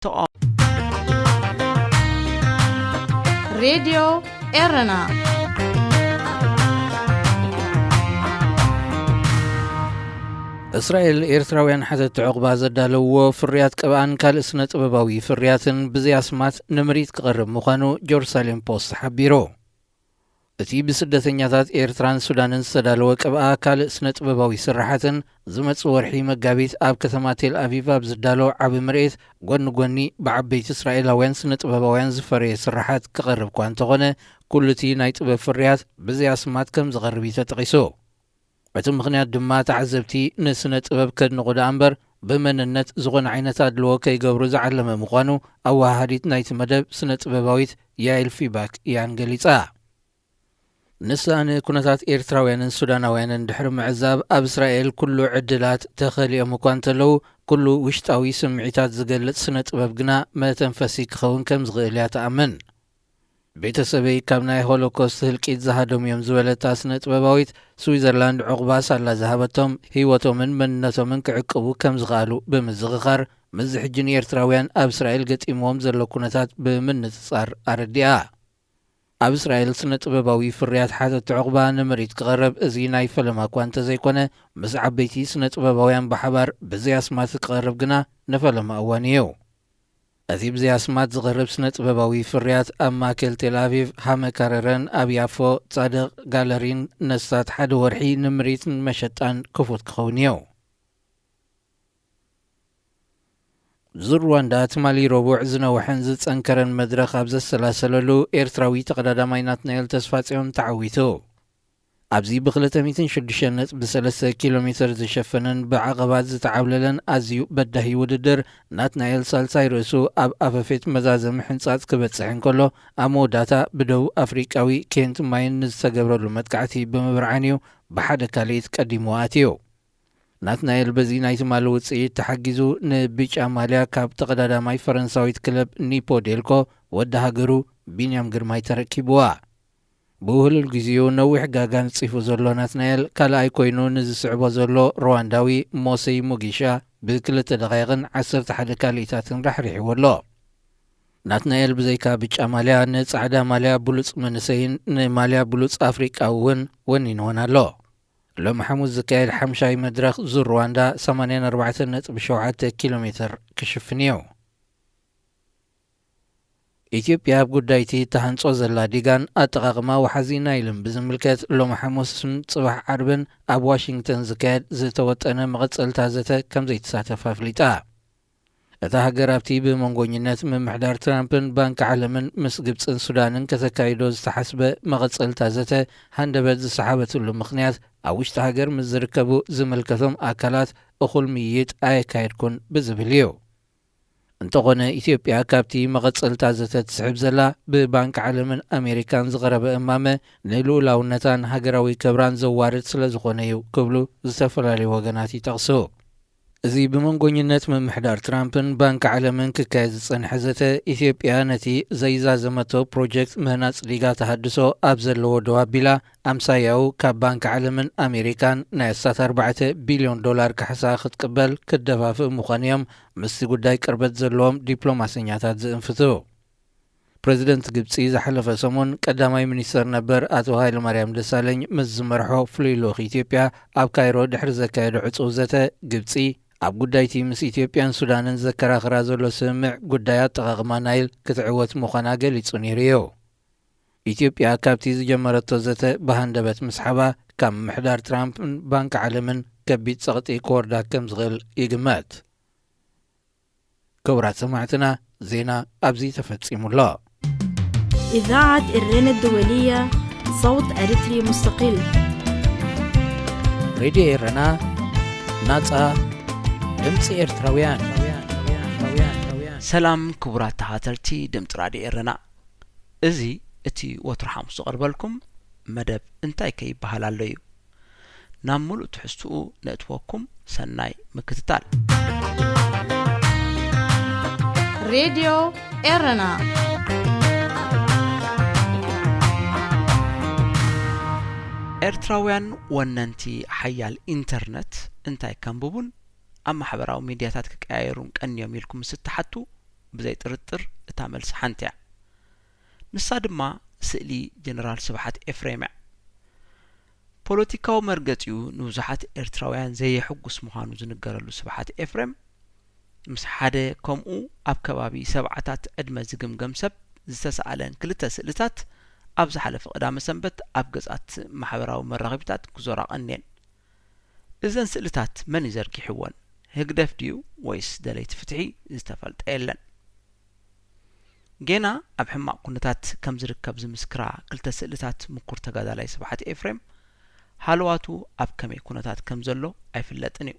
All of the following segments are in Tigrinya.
to all. ሬድዮ ኤረና። እስራኤል፣ ኤርትራውያን ሓተቲ ዕቑባ ዘዳለውዎ ፍርያት ቅብኣን ካልእ ስነ ጥበባዊ ፍርያትን ብዘይ ኣስማት ንምርኢት ክቐርብ ምዃኑ ጀሩሳሌም ፖስት ሓቢሩ። እቲ ብስደተኛታት ኤርትራን ሱዳንን ዝተዳለወ ቅብኣ ካልእ ስነ ጥበባዊ ስርሓትን ዝመጽእ ወርሒ መጋቢት ኣብ ከተማ ቴል ኣቪቭ ኣብ ዝዳሎ ዓቢ ምርኢት፣ ጎኒ ጎኒ ብዓበይቲ እስራኤላውያን ስነ ጥበባውያን ዝፈረየ ስርሓት ክቐርብ እኳ እንተኾነ፣ ኩሉ እቲ ናይ ጥበብ ፍርያት ብዘይ ኣስማት ከም ዝቐርብ እዩ ተጠቒሱ። እቲ ምኽንያት ድማ ተዓዘብቲ ንስነ ጥበብ ከድንቑ ደኣ እምበር ብመንነት ዝኾነ ዓይነት ኣድልዎ ከይገብሩ ዝዓለመ ምዃኑ ኣወሃሃዲት ናይቲ መደብ ስነ ጥበባዊት ያኤል ፊባክ እያን ገሊጻ። ንሳ ንኩነታት ኤርትራውያንን ሱዳናውያንን ድሕሪ ምዕዛብ ኣብ እስራኤል ኩሉ ዕድላት ተኸሊኦም እኳ እንተለዉ፣ ኩሉ ውሽጣዊ ስምዒታት ዝገልጽ ስነ ጥበብ ግና መተንፈሲ ክኸውን ከም ዝኽእል እያ ትኣምን። ቤተሰበይ ካብ ናይ ሆሎኮስት ህልቂት ዝሃደሙ እዮም ዝበለታ ስነ ጥበባዊት፣ ስዊዘርላንድ ዕቑባ ሳላ ዝሃበቶም ህይወቶምን መንነቶምን ክዕቅቡ ከም ዝኸኣሉ ብምዝኽኻር፣ ምስዚ ሕጂ ንኤርትራውያን ኣብ እስራኤል ገጢምዎም ዘሎ ኩነታት ብምንጽጻር ኣረዲኣ። ኣብ እስራኤል ስነ ጥበባዊ ፍርያት ሓተቲ ዕቑባ ንምርኢት ክቐርብ እዚ ናይ ፈለማ እኳ እንተዘይኮነ፣ ምስ ዓበይቲ ስነ ጥበባውያን ብሓባር ብዘይ ኣስማት ክቐርብ ግና ንፈለማ እዋን እዩ። እቲ ብዘይ ኣስማት ዝቐርብ ስነ ጥበባዊ ፍርያት ኣብ ማእከል ቴል ኣቪቭ፣ ሃመ ካረረን ኣብ ያፎ ጻድቕ ጋለሪን ነስታት ሓደ ወርሒ ንምርኢትን መሸጣን ክፉት ክኸውን እዩ። ዙር ሩዋንዳ ትማሊ ረቡዕ ዝነውሐን ዝጸንከረን መድረኽ ኣብ ዘሰላሰለሉ፣ ኤርትራዊ ተቐዳዳማይ ናትናኤል ተስፋጽዮን ተዓዊቱ። ኣብዚ ብ ክልተ ሚእትን ሽዱሽተን ነጥቢ ሰለስተ ኪሎ ሜተር ዝሸፈነን ብዓቐባት ዝተዓብለለን ኣዝዩ በዳሂ ውድድር፣ ናትናኤል ሳልሳይ ርእሱ ኣብ ኣፈፌት መዛዘሚ ሕንጻጽ ክበጽሕ እንከሎ፣ ኣብ መወዳእታ ብደቡብ ኣፍሪቃዊ ኬንት ማይን ንዝተገብረሉ መጥቃዕቲ ብምብርዓን እዩ ብሓደ ካልኢት ቀዲሙ ኣትዩ። ናትናኤል በዚ ናይ ትማሊ ውጽኢት ተሓጊዙ ንብጫ ማልያ ካብ ተቐዳዳማይ ፈረንሳዊት ክለብ ኒፖ ዴልኮ ወዲ ሃገሩ ቢንያም ግርማይ ተረኪብዋ። ብውህሉል ግዜኡ ነዊሕ ጋጋ ንጺፉ ዘሎ ናትናኤል ካልኣይ ኮይኑ ንዝስዕቦ ዘሎ ሩዋንዳዊ ሞሰይ ሙጊሻ ብክልተ ደቓይቕን ዓሰርተ ሓደ ካልኢታትን ራሕሪሕዎ ኣሎ። ናትናኤል ብዘይካ ብጫ ማልያ ንጻዕዳ ማልያ ብሉጽ መንእሰይን ንማልያ ብሉጽ ኣፍሪቃዊ እውን ወኒንወን ኣሎ። ሎሚ ሓሙስ ዝካየድ ሓምሻይ መድረኽ ዙር ሩዋንዳ ሰማንያን ኣርባዕተን ነጥቢ ሸውዓተ ኪሎ ሜተር ክሽፍን እዩ። ኢትዮጵያ ኣብ ጉዳይቲ እትሃንጾ ዘላ ዲጋን ኣጠቓቕማ ወሓዚ ናይልን ብዝምልከት ሎሚ ሓሙስን ጽባሕ ዓርብን ኣብ ዋሽንግተን ዝካየድ ዝተወጠነ መቐጸልታ ዘተ ከም ዘይትሳተፍ ኣፍሊጣ። እታ ሃገር ኣብቲ ብመንጎኝነት ምምሕዳር ትራምፕን ባንኪ ዓለምን ምስ ግብጽን ሱዳንን ከተካይዶ ዝተሓስበ መቐጸልታ ዘተ ሃንደበት ዝሰሓበትሉ ምኽንያት ኣብ ውሽጢ ሃገር ምስ ዝርከቡ ዝምልከቶም ኣካላት እኹል ምይይጥ ኣየካየድኩን ብዝብል እዩ። እንተኾነ ኢትዮጵያ ካብቲ መቐጸልታ ዘተ ትስሕብ ዘላ ብባንኪ ዓለምን ኣሜሪካን ዝቐረበ እማመ ንልኡላውነታን ሃገራዊ ክብራን ዘዋርድ ስለ ዝኾነ እዩ ክብሉ ዝተፈላለዩ ወገናት ይጠቕሱ። እዚ ብመንጎኝነት ምምሕዳር ትራምፕን ባንኪ ዓለምን ክካየድ ዝጸንሐ ዘተ፣ ኢትዮጵያ ነቲ ዘይዛዘመቶ ፕሮጀክት ምህናጽ ዲጋ ተሃድሶ ኣብ ዘለዎ ደው ኣቢላ፣ ኣምሳያኡ ካብ ባንኪ ዓለምን ኣሜሪካን ናይ ኣስታት ኣርባዕተ ቢልዮን ዶላር ካሕሳ ክትቅበል ክደፋፍእ ምዃኑ እዮም ምስቲ ጉዳይ ቅርበት ዘለዎም ዲፕሎማሰኛታት ዝእንፍቱ። ፕረዚደንት ግብጺ ዝሓለፈ ሰሙን ቀዳማይ ሚኒስተር ነበር ኣቶ ሃይለማርያም ደሳለኝ ምስ ዝመርሖ ፍሉይ ልኡኽ ኢትዮጵያ ኣብ ካይሮ ድሕሪ ዘካየዶ ዕጹው ዘተ፣ ግብጺ ኣብ ጉዳይቲ ምስ ኢትዮጵያን ሱዳንን ዘከራኽራ ዘሎ ስምምዕ ጉዳይ ኣጠቓቕማ ናይል ክትዕወት ምዃና ገሊጹ ነይሩ እዩ። ኢትዮጵያ ካብቲ ዝጀመረቶ ዘተ ብሃንደበት ምስሓባ ካብ ምምሕዳር ትራምፕን ባንኪ ዓለምን ከቢድ ጸቕጢ ክወርዳ ከም ዝኽእል ይግመት። ክቡራት ሰማዕትና፣ ዜና ኣብዚ ተፈጺሙ ኣሎ። إذاعة إرنا الدولية، صوت أريتري مستقل. ሬድዮ ኤረና፣ ናጻ ድምጺ ኤርትራውያን። ሰላም ክቡራት ተኸታተልቲ ድምጺ ራድዮ ኤረና። እዚ እቲ ወትሩ ሓሙስ ዝቐርበልኩም መደብ እንታይ ከ ይበሃል ኣሎ እዩ። ናብ ምሉእ ትሕዝትኡ ነእትወኩም፣ ሰናይ ምክትታል። ሬድዮ ኤረና። ኤርትራውያን ወነንቲ ሓያል ኢንተርነት እንታይ ከንብቡን ኣብ ማሕበራዊ ሚድያታት ክቀያየሩን ቀንዮም ኢልኩም ምስ እትሓቱ፣ ብዘይ ጥርጥር እታ መልሲ ሓንቲ እያ። ንሳ ድማ ስእሊ ጀነራል ስብሓት ኤፍሬም እያ። ፖለቲካዊ መርገጺኡ ንብዙሓት ኤርትራውያን ዘየሕጉስ ምዃኑ ዝንገረሉ ስብሓት ኤፍሬም፣ ምስ ሓደ ከምኡ ኣብ ከባቢ ሰብዓታት ዕድመ ዝግምገም ሰብ ዝተሰኣለን ክልተ ስእልታት ኣብ ዝሓለፈ ቅዳመ ሰንበት ኣብ ገጻት ማሕበራዊ መራኸቢታት ክዞራ ቀንየን። እዘን ስእልታት መን እዩ ዘርጊሕወን? ህግደፍ ድዩ ወይስ ደለይቲ ፍትሒ? ዝተፈልጠ የለን። ጌና ኣብ ሕማቕ ኩነታት ከም ዝርከብ ዝምስክራ ክልተ ስእልታት ምኩር ተጋዳላይ ስብሓት ኤፍሬም፣ ሃለዋቱ ኣብ ከመይ ኩነታት ከም ዘሎ ኣይፍለጥን እዩ።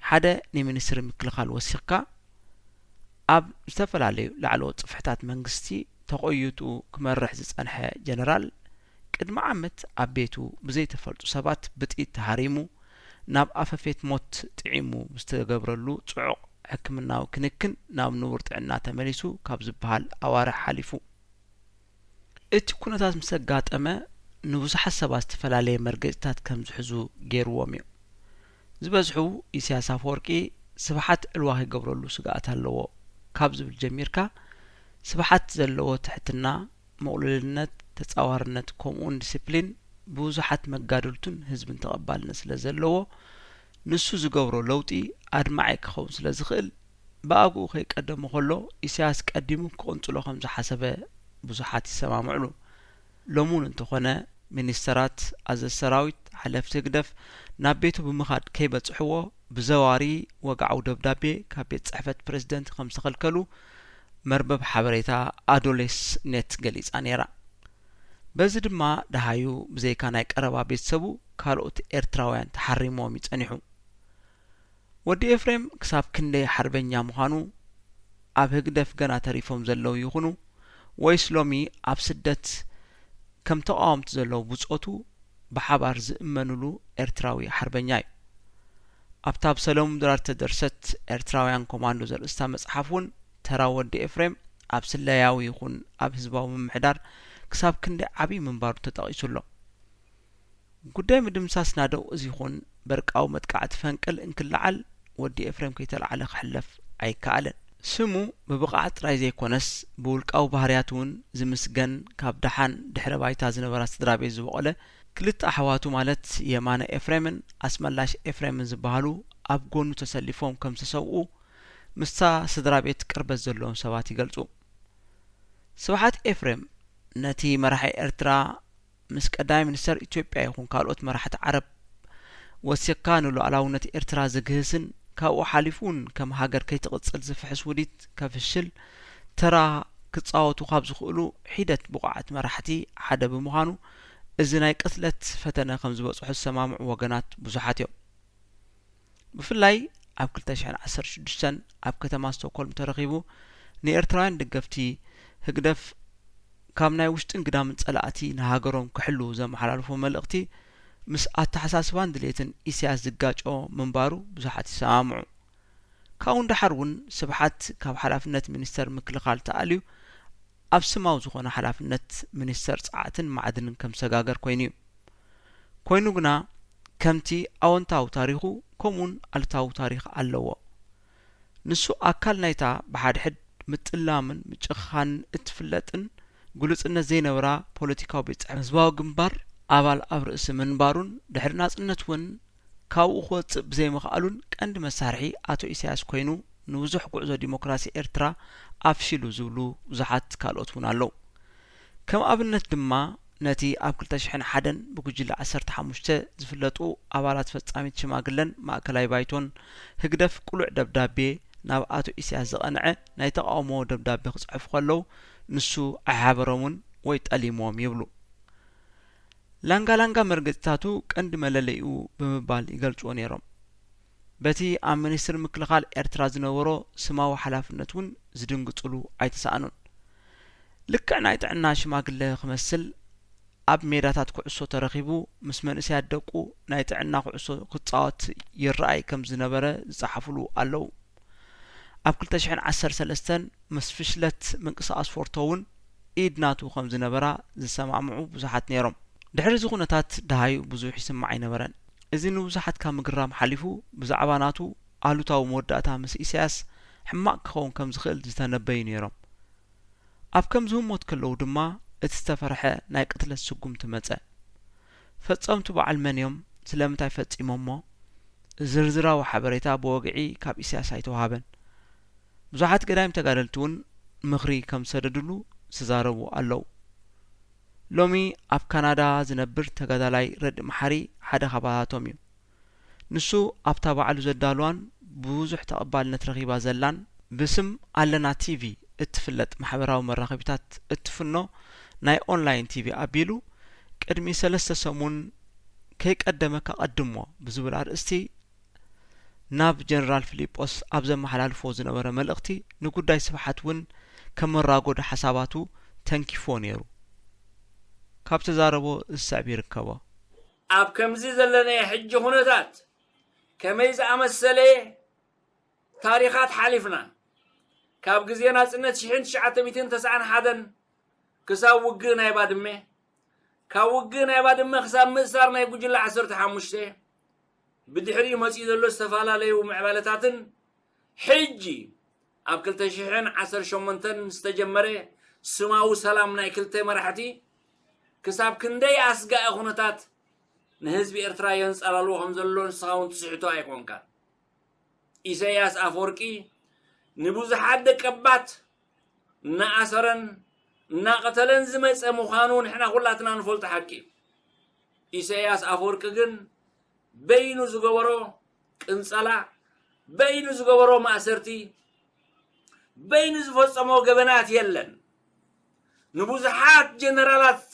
ሓደ ንሚኒስትሪ ምክልኻል ወሲኽካ፣ ኣብ ዝተፈላለዩ ላዕለዎት ጽፍሕታት መንግስቲ ተቖይጡ ክመርሕ ዝጸንሐ ጀነራል፣ ቅድሚ ዓመት ኣብ ቤቱ ብዘይተፈልጡ ሰባት ብጥይት ተሃሪሙ፣ ናብ ኣፈፌት ሞት ጥዒሙ ብዝተገብረሉ ጽዑቕ ሕክምናዊ ክንክን ናብ ንቡር ጥዕና ተመሊሱ ካብ ዝበሃል ኣዋርሕ ሓሊፉ። እቲ ኩነታት ምስ ኣጋጠመ፣ ንብዙሓት ሰባት ዝተፈላለየ መርገጺታት ከም ዝሕዙ ገይርዎም እዩ። ዝበዝሑ፣ ኢሳያስ ኣፈወርቂ ስብሓት ዕልዋ ከይገብረሉ ስግኣት ኣለዎ ካብ ዝብል ጀሚርካ፣ ስብሓት ዘለዎ ትሕትና፣ ምቕሉልነት፣ ተጻዋርነት፣ ከምኡውን ዲሲፕሊን ብብዙሓት መጋድልቱን ህዝብን ተቐባልነት ስለ ዘለዎ፣ ንሱ ዝገብሮ ለውጢ ኣድማዒ ክኸውን ስለ ዝኽእል፣ ብኣግኡ ከይቀደሞ ከሎ፣ ኢሳያስ ቀዲሙ ክቕንጽሎ ከም ዝሓሰበ ብዙሓት ይሰማምዕሉ። ሎሚ እውን እንተኾነ፣ ሚኒስተራት፣ ኣዘዝቲ ሰራዊት፣ ሓለፍቲ ህግደፍ ናብ ቤቱ ብምኻድ ከይበጽሕዎ፣ ብዘዋሪ ወግዓዊ ደብዳቤ ካብ ቤት ጽሕፈት ፕረዚደንት ከም ዝተኸልከሉ መርበብ ሓበሬታ ኣዶሌስ ኔት ገሊጻ ነይራ። በዚ ድማ ደሃዩ ብዘይካ ናይ ቀረባ ቤተሰቡ ካልኦት ኤርትራውያን ተሓሪምዎም እዩ ጸኒሑ። ወዲ ኤፍሬም ክሳብ ክንደይ ሓርበኛ ምዃኑ፣ ኣብ ህግደፍ ገና ተሪፎም ዘለዉ ይኹኑ ወይስ ሎሚ ኣብ ስደት ከም ተቓወምቲ ዘለዉ ብጾቱ ብሓባር ዝእመኑሉ ኤርትራዊ ሓርበኛ እዩ። ኣብታ ብሰለሙን ድራር ተደርሰት ኤርትራውያን ኮማንዶ ዘርእስታ መጽሓፍ እውን ተራ ወዲ ኤፍሬም ኣብ ስለያዊ ይኹን ኣብ ህዝባዊ ምምሕዳር ክሳብ ክንደይ ዓቢ ምንባሩ ተጠቒሱ ኣሎ። ጉዳይ ምድምሳስ ናደው እዚ ይኹን በርቃዊ መጥቃዕቲ ፈንቅል እንክለዓል ወዲ ኤፍሬም ከይተላዕለ ክሕለፍ ኣይከኣልን። ስሙ ብብቕዓት ጥራይ ዘይኮነስ ብውልቃዊ ባህርያት እውን ዝምስገን ካብ ደሓን ድሕረ ባይታ ዝነበራ ስድራ ቤት ዝበቖለ ክልተ ኣሕዋቱ ማለት የማነ ኤፍሬምን ኣስመላሽ ኤፍሬምን ዝበሃሉ ኣብ ጎኑ ተሰሊፎም ከም ዝተሰውኡ ምስታ ስድራ ቤት ቅርበት ዘለዎም ሰባት ይገልጹ። ስብሓት ኤፍሬም ነቲ መራሒ ኤርትራ ምስ ቀዳማይ ሚኒስተር ኢትዮጵያ ይኹን ካልኦት መራሕቲ ዓረብ ወሲኽካ ንሉዓላውነት ኤርትራ ዝግህስን ካብኡ ሓሊፉ እውን ከም ሃገር ከይትቕጽል ዝፍሕስ ውዲት ከፍሽል ተራ ክጻወቱ ካብ ዝኽእሉ ሒደት ብቑዓት መራሕቲ ሓደ ብምዃኑ እዚ ናይ ቅትለት ፈተነ ከም ዝበጽሖ ዝሰማምዑ ወገናት ብዙሓት እዮም። ብፍላይ ኣብ ክልተ ሽሕን ዓሰርተ ሽዱሽተን ኣብ ከተማ ስቶክሆልም ተረኺቡ ንኤርትራውያን ደገፍቲ ህግደፍ ካብ ናይ ውሽጥን ግዳምን ጸላእቲ ንሃገሮም ክሕልዉ ዘመሓላልፎ መልእኽቲ ምስ ኣተሓሳስባን ድሌትን ኢሳያስ ዝጋጮ ምንባሩ ብዙሓት ይሰማምዑ። ካብኡ ንደሓር እውን ስብሓት ካብ ሓላፍነት ሚኒስተር ምክልኻል ተኣልዩ ኣብ ስማዊ ዝኾነ ሓላፍነት ሚኒስተር ጸዓትን ማዕድንን ከም ዝሰጋገር ኮይኑ እዩ። ኮይኑ ግና ከምቲ ኣወንታዊ ታሪኹ ከምኡውን ኣሉታዊ ታሪኽ ኣለዎ። ንሱ ኣካል ናይታ ብሓድሕድ ምጥላምን ምጭኽኻንን እትፍለጥን ግሉጽነት ዘይነበራ ፖለቲካዊ ቤት ጽሕፈት ህዝባዊ ግንባር ኣባል ኣብ ርእሲ ምንባሩን ድሕሪ ናጽነት እውን ካብኡ ክወጽእ ብዘይምኽኣሉን ቀንዲ መሳርሒ ኣቶ ኢሳያስ ኮይኑ ንብዙሕ ጉዕዞ ዲሞክራሲ ኤርትራ ኣፍሺሉ ዝብሉ ብዙሓት ካልኦት እውን ኣለዉ። ከም ኣብነት ድማ ነቲ ኣብ ክልተ ሽሕን ሓደን ብጉጅለ ዓሰርተ ሓሙሽተ ዝፍለጡ ኣባላት ፈጻሚት ሽማግለን ማእከላይ ባይቶን ህግደፍ ቅሉዕ ደብዳቤ ናብ ኣቶ ኢሳያስ ዝቐንዐ ናይ ተቓውሞ ደብዳቤ ክጽሕፉ ከለዉ ንሱ ኣይሓበሮምን ወይ ጠሊምዎም ይብሉ። ላንጋ ላንጋ መርገጺታቱ ቀንዲ መለለይኡ ብምባል ይገልጽዎ ነይሮም። በቲ ኣብ ሚኒስትሪ ምክልኻል ኤርትራ ዝነበሮ ስማዊ ሓላፍነት እውን ዝድንግጽሉ ኣይተሳእኑን። ልክዕ ናይ ጥዕና ሽማግለ ክመስል ኣብ ሜዳታት ኩዕሶ ተረኺቡ ምስ መንእሰያት ደቁ ናይ ጥዕና ኩዕሶ ክጻወት ይረኣይ ከም ዝነበረ ዝጸሓፉሉ ኣለዉ። ኣብ ክልተ ሽሕን ዓሰርተ ሰለስተን ምስ ፍሽለት ምንቅስቓስ ፎርቶ እውን ኢድ ናቱ ከም ዝነበራ ዝሰማምዑ ብዙሓት ነይሮም። ድሕሪ እዚ ኩነታት ደሃዩ ብዙሕ ይስማዕ ኣይነበረን። እዚ ንብዙሓት ካብ ምግራም ሓሊፉ ብዛዕባ ናቱ ኣሉታዊ መወዳእታ ምስ ኢሳያስ ሕማቕ ክኸውን ከም ዝኽእል ዝተነበዩ ነይሮም። ኣብ ከምዚ ህሞት ከለዉ ድማ እቲ ዝተፈርሐ ናይ ቅትለት ስጉምቲ መጸ። ፈጸምቱ በዓል መን እዮም? ስለምንታይ ፈጺሞሞ? ዝርዝራዊ ሓበሬታ ብወግዒ ካብ ኢሳያስ ኣይተዋህበን። ብዙሓት ገዳይም ተጋደልቲ እውን ምኽሪ ከም ዝሰደድሉ ዝዛረቡ ኣለዉ። ሎሚ ኣብ ካናዳ ዝነብር ተጋዳላይ ረድእ መሓሪ ሓደ ካባታቶም እዩ። ንሱ ኣብታ ባዕሉ ዘዳልዋን ብዙሕ ተቐባልነት ረኺባ ዘላን ብስም ኣለና ቲቪ እትፍለጥ ማሕበራዊ መራኸቢታት እትፍኖ ናይ ኦንላይን ቲቪ ኣቢሉ ቅድሚ ሰለስተ ሰሙን ከይቀደመካ ቀድሞ ብዝብል ኣርእስቲ ናብ ጀነራል ፊሊጶስ ኣብ ዘመሓላልፎ ዝነበረ መልእኽቲ ንጉዳይ ስብሓት እውን ከመራጎዲ ሓሳባቱ ተንኪፎ ነይሩ። ካብ ተዛረቦ ዝስዕብ ይርከቦ። ኣብ ከምዚ ዘለናዮ ሕጂ ኩነታት ከመይ ዝኣመሰለ ታሪኻት ሓሊፍና። ካብ ግዜ ናጽነት ሽሕን ትሽዓተ ሚእትን ተስዓን ሓደን ክሳብ ውግእ ናይ ባድመ፣ ካብ ውግእ ናይ ባድመ ክሳብ ምእሳር ናይ ጉጅለ ዓሰርተ ሓሙሽተ፣ ብድሕሪኡ መጺኡ ዘሎ ዝተፈላለዩ ምዕባለታትን ሕጂ ኣብ ክልተ ሽሕን ዓሰርተ ሸሞንተን ዝተጀመረ ስማዊ ሰላም ናይ ክልተ መራሕቲ ክሳብ ክንደይ ኣስጋኢ ኩነታት ንህዝቢ ኤርትራ የንጸላልዎ ከም ዘሎ ንስኻ እውን ትስሕቶ ኣይኮንካን። ኢሳያስ ኣፈወርቂ ንብዙሓት ደቀባት እናኣሰረን እናቐተለን ዝመጸ ምዃኑ ንሕና ኩላትና ንፈልጦ ሓቂ እዩ። ኢሳያስ ኣፈወርቂ ግን በይኑ ዝገበሮ ቅንጸላ፣ በይኑ ዝገበሮ ማእሰርቲ፣ በይኑ ዝፈጸሞ ገበናት የለን። ንብዙሓት ጀነራላት፣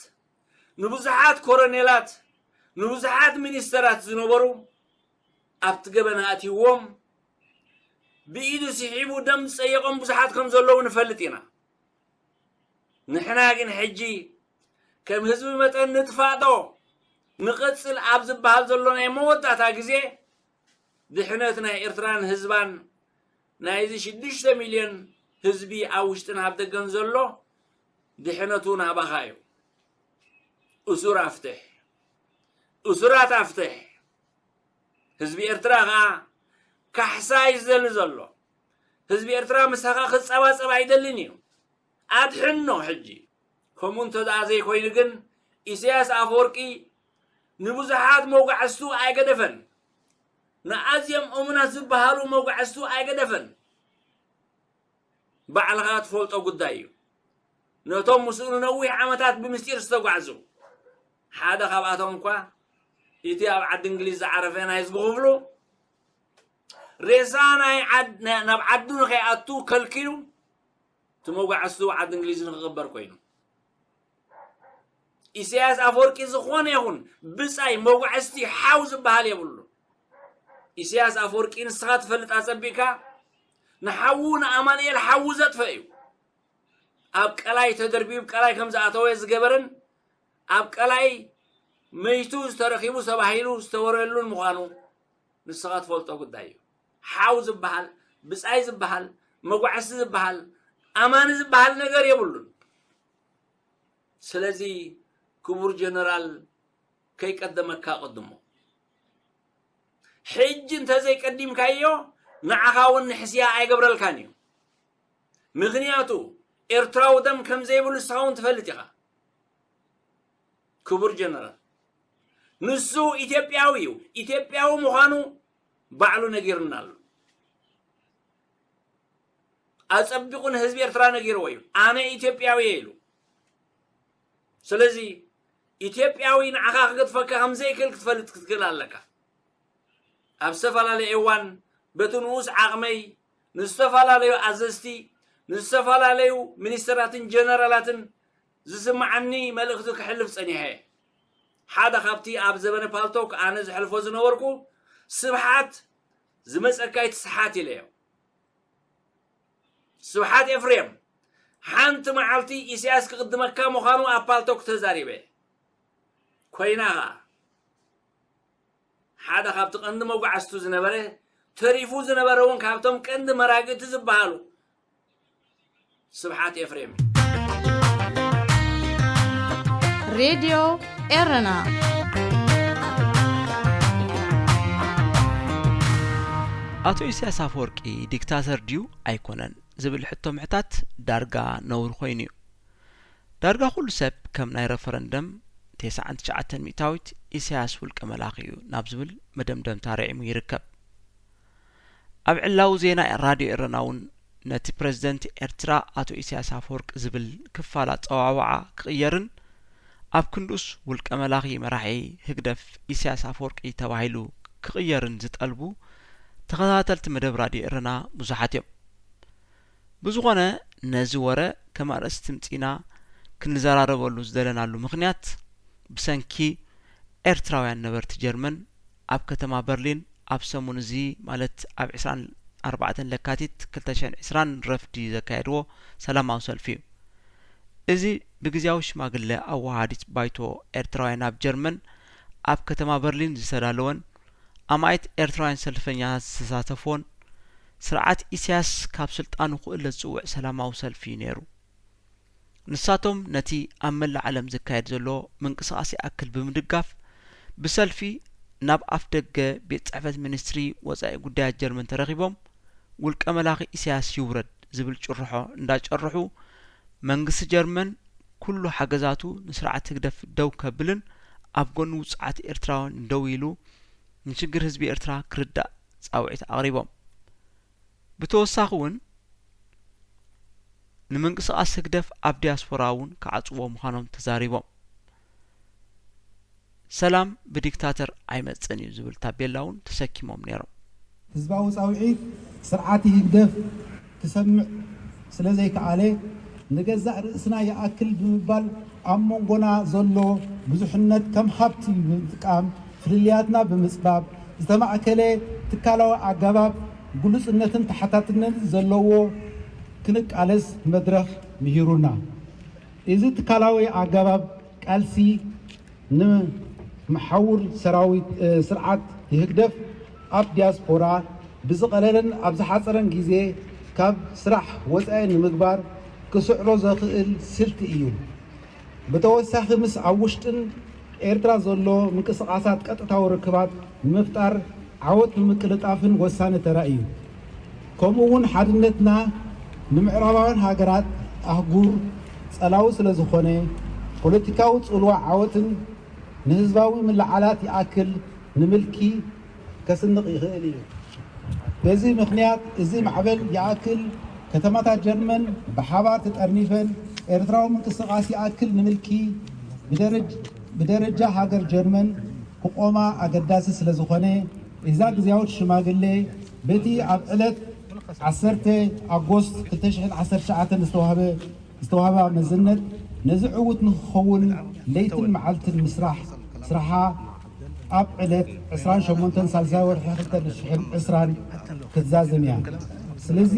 ንብዙሓት ኮረኔላት፣ ንብዙሓት ሚኒስተራት ዝነበሩ ኣብቲ ገበን ኣእትይዎም፣ ብኢዱ ስሒቡ ደም ዝጸየቖም ብዙሓት ከም ዘለዉ ንፈልጥ ኢና። ንሕና ግን ሕጂ ከም ህዝቢ መጠን ንጥፋእ ዶ ንቐጽል ኣብ ዝበሃል ዘሎ ናይ መወዳእታ ግዜ ድሕነት ናይ ኤርትራን ህዝባን ናይዚ ሽዱሽተ ሚልዮን ህዝቢ ኣብ ውሽጥን ኣብ ደገን ዘሎ ድሕነቱ ናባኻ እዩ። እሱር ኣፍትሕ፣ እሱራት ኣፍትሕ። ህዝቢ ኤርትራ ኸኣ ካሕሳ እዩ ዝደሊ ዘሎ። ህዝቢ ኤርትራ ምሳኻ ክጸባጸብ ኣይደልን እዩ። ኣድሕኖ ሕጂ። ከምኡ እንተ ደኣ ዘይኮይኑ ግን ኢሳያስ ኣፈወርቂ ንብዙሓት መጓዕዝቱ ኣይገደፈን። ንኣዝዮም እሙናት ዝበሃሉ መጓዕዝቱ ኣይገደፈን። ባዕልኻ ትፈልጦ ጉዳይ እዩ። ነቶም ምስኡ ንነዊሕ ዓመታት ብምስጢር ዝተጓዕዙ ሓደ ካብኣቶም እኳ እቲ ኣብ ዓዲ እንግሊዝ ዝዓረፈ ናይ ህዝቢ ክፍሉ ሬሳ ናይ ዓድ-፣ ና-፣ ናብ ዓዱ ንኸይኣቱ ከልኪሉ እቲ መጓዕዝቱ ዓዲ እንግሊዝ ንክቕበር ኮይኑ። ኢሳያስ ኣፈወርቂ ዝኾነ ይኹን ብጻይ መጓዕዝቲ ሓው ዝበሃል የብሉን። ኢሳያስ ኣፈወርቂ ንስኻ ትፈልጥ ኣጸቢቕካ ንሓዉ ንኣማኑኤል ሓዉ ዘጥፈ እዩ። ኣብ ቀላይ ተደርቢቡ ቀላይ ከም ዝኣተወ ዝገበረን ኣብ ቀላይ መይቱ ዝተረኺቡ ተባሂሉ ዝተወረሉን ምዃኑ ንስኻ ትፈልጦ ጉዳይ እዩ። ሓው ዝበሃል፣ ብጻይ ዝበሃል፣ መጓዕዝቲ ዝበሃል፣ ኣማኒ ዝበሃል ነገር የብሉን። ስለዚ ክቡር ጀነራል ከይቀደመካ ቀድሞ። ሕጂ እንተዘይቀዲምካዮ ንዓኻ እውን ንሕስያ ኣይገብረልካን እዩ። ምኽንያቱ ኤርትራዊ ደም ከም ዘይብሉ ንስኻ እውን ትፈልጥ ኢኻ። ክቡር ጀነራል፣ ንሱ ኢትዮጵያዊ እዩ። ኢትዮጵያዊ ምዃኑ ባዕሉ ነጊሩና ኣሎ። ኣጸቢቑ ንህዝቢ ኤርትራ ነጊርዎ እዩ። ኣነ ኢትዮጵያዊ እየ ኢሉ። ስለዚ ኢትዮጵያዊ ንዓኻ ክገድፈካ ከም ዘይክእል ክትፈልጥ ክትክእል ኣለካ። ኣብ ዝተፈላለየ እዋን በቲ ንኡስ ዓቕመይ ንዝተፈላለዩ ኣዘዝቲ፣ ንዝተፈላለዩ ሚኒስተራትን ጀነራላትን ዝስምዓኒ መልእኽቲ ክሕልፍ ጸኒሐ እየ። ሓደ ካብቲ ኣብ ዘበነ ፓልቶክ ኣነ ዘሕልፎ ዝነበርኩ፣ ስብሓት ዝመጸካ ይትስሓት ኢለዮ። ስብሓት ኤፍሬም፣ ሓንቲ መዓልቲ ኢሳያስ ክቕድመካ ምዃኑ ኣብ ፓልቶክ ተዛሪበ። ኮይና ኸኣ፣ ሓደ ካብቲ ቀንዲ መጓዕዝቱ ዝነበረ፣ ተሪፉ ዝነበረ እውን ካብቶም ቀንዲ መራግእቲ ዝበሃሉ ስብሓት ኤፍሬም። ሬድዮ ኤረና። ኣቶ ኢሳያስ ኣፈወርቂ ዲክታተር ድዩ ኣይኮነን ዝብል ሕቶ ምሕታት ዳርጋ ነውሪ ኮይኑ እዩ። ዳርጋ ኩሉ ሰብ ከም ናይ ረፈረንደም ተስዓን ትሽዓተን ሚእታዊት ኢሳያስ ውልቀ መላኺ እዩ ናብ ዝብል መደምደምታ ርዒሙ ይርከብ። ኣብ ዕላዊ ዜና ራድዮ ኤረና እውን ነቲ ፕረዚደንት ኤርትራ ኣቶ ኢሳያስ ኣፈወርቂ ዝብል ክፋል ኣጸዋውዓ ክቕየርን ኣብ ክንድኡስ ውልቀ መላኺ መራሒ ህግደፍ ኢሳያስ ኣፈወርቂ ተባሂሉ ክቕየርን ዝጠልቡ ተኸታተልቲ መደብ ራድዮ ኤረና ብዙሓት እዮም። ብዝኾነ ነዚ ወረ ከም ኣርእስቲ ምጺና ክንዘራረበሉ ዝደለናሉ ምኽንያት ብሰንኪ ኤርትራውያን ነበርቲ ጀርመን ኣብ ከተማ በርሊን ኣብ ሰሙን እዚ ማለት ኣብ ዕስራን ኣርባዕተን ለካቲት ክልተ ሽሕን ዕስራን ረፍዲ ዘካየድዎ ሰላማዊ ሰልፊ እዩ። እዚ ብግዝያዊ ሽማግለ ኣወሃሃዲት ባይቶ ኤርትራውያን ኣብ ጀርመን ኣብ ከተማ በርሊን ዝተዳለወን ኣማኢት ኤርትራውያን ሰልፈኛታት ዝተሳተፍዎን ስርዓት ኢሳያስ ካብ ስልጣኑ ክእለ ዝጽውዕ ሰላማዊ ሰልፊ እዩ ነይሩ። ንሳቶም ነቲ ኣብ መላእ ዓለም ዝካየድ ዘሎ ምንቅስቓስ ይኣክል ብምድጋፍ ብሰልፊ ናብ ኣፍ ደገ ቤት ጽሕፈት ሚኒስትሪ ወጻኢ ጉዳያት ጀርመን ተረኺቦም ውልቀ መላኺ ኢሳያስ ይውረድ ዝብል ጭርሖ እንዳጨርሑ መንግስቲ ጀርመን ኩሉ ሓገዛቱ ንስርዓት ህግደፍ ደው ከብልን ኣብ ጎኒ ውጹዓት ኤርትራውያን ደው ኢሉ ንሽግር ህዝቢ ኤርትራ ክርዳእ ጻውዒት ኣቕሪቦም። ብተወሳኺ እውን ንምንቅስቓስ ህግደፍ ኣብ ዲያስፖራ እውን ክዓጽዎ ምዃኖም ተዛሪቦም። ሰላም ብዲክታተር ኣይመጽእን እዩ ዝብል ታቤላ እውን ተሰኪሞም ነይሮም። ህዝባዊ ጻውዒት ስርዓት ህግደፍ ክሰምዕ ስለ ዘይከኣለ ንገዛእ ርእስና ይኣክል ብምባል ኣብ መንጎና ዘሎ ብዙሕነት ከም ሃብቲ ብምጥቃም ፍልልያትና ብምጽባብ ዝተማእከለ ትካላዊ ኣገባብ ግሉጽነትን ተሓታትነትን ዘለዎ ክንቃለስ መድረኽ ምሂሩና። እዚ ትካላዊ ኣገባብ ቃልሲ ንመሓውር ሰራዊት ስርዓት ህግደፍ ኣብ ዲያስፖራ ብዝቐለለን ኣብ ዝሓጸረን ግዜ ካብ ስራሕ ወጻኢ ንምግባር ክስዕሮ ዘኽእል ስልቲ እዩ። ብተወሳኺ ምስ ኣብ ውሽጥን ኤርትራ ዘሎ ምንቅስቓሳት ቀጥታዊ ርክባት ንምፍጣር ዓወት ንምቅልጣፍን ወሳኒ ተራ እዩ። ከምኡ እውን ሓድነትና ንምዕራባውያን ሃገራት ኣህጉር ጸላዊ ስለ ዝኾነ ፖለቲካዊ ጽልዋ ዓወትን ንህዝባዊ ምልዓላት ይኣክል ንምልኪ ከስንቕ ይኽእል እዩ። በዚ ምኽንያት እዚ ማዕበል ይኣክል ከተማታት ጀርመን ብሓባር ተጠርኒፈን ኤርትራዊ ምንቅስቓስ ይኣክል ንምልኪ ብደረጃ ሃገር ጀርመን ክቖማ ኣገዳሲ ስለ ዝኾነ እዛ ግዝያዊት ሽማግሌ በቲ ኣብ ዕለት ዓሰርተ ኣጎስት ክልተ ሽሕን ዓሰርተ ትሽዓተን ዝተዋህበ ዝተዋህባ መዝነት ነዚ ዕዉት ንክኸውን ለይትን መዓልትን ምስራሕ ስራሓ ኣብ ዕለት ዕስራን ሸሞንተን ሳልሳይ ወርሒ ክልተ ሽሕን ዕስራን ክትዛዝም እያ። ስለዚ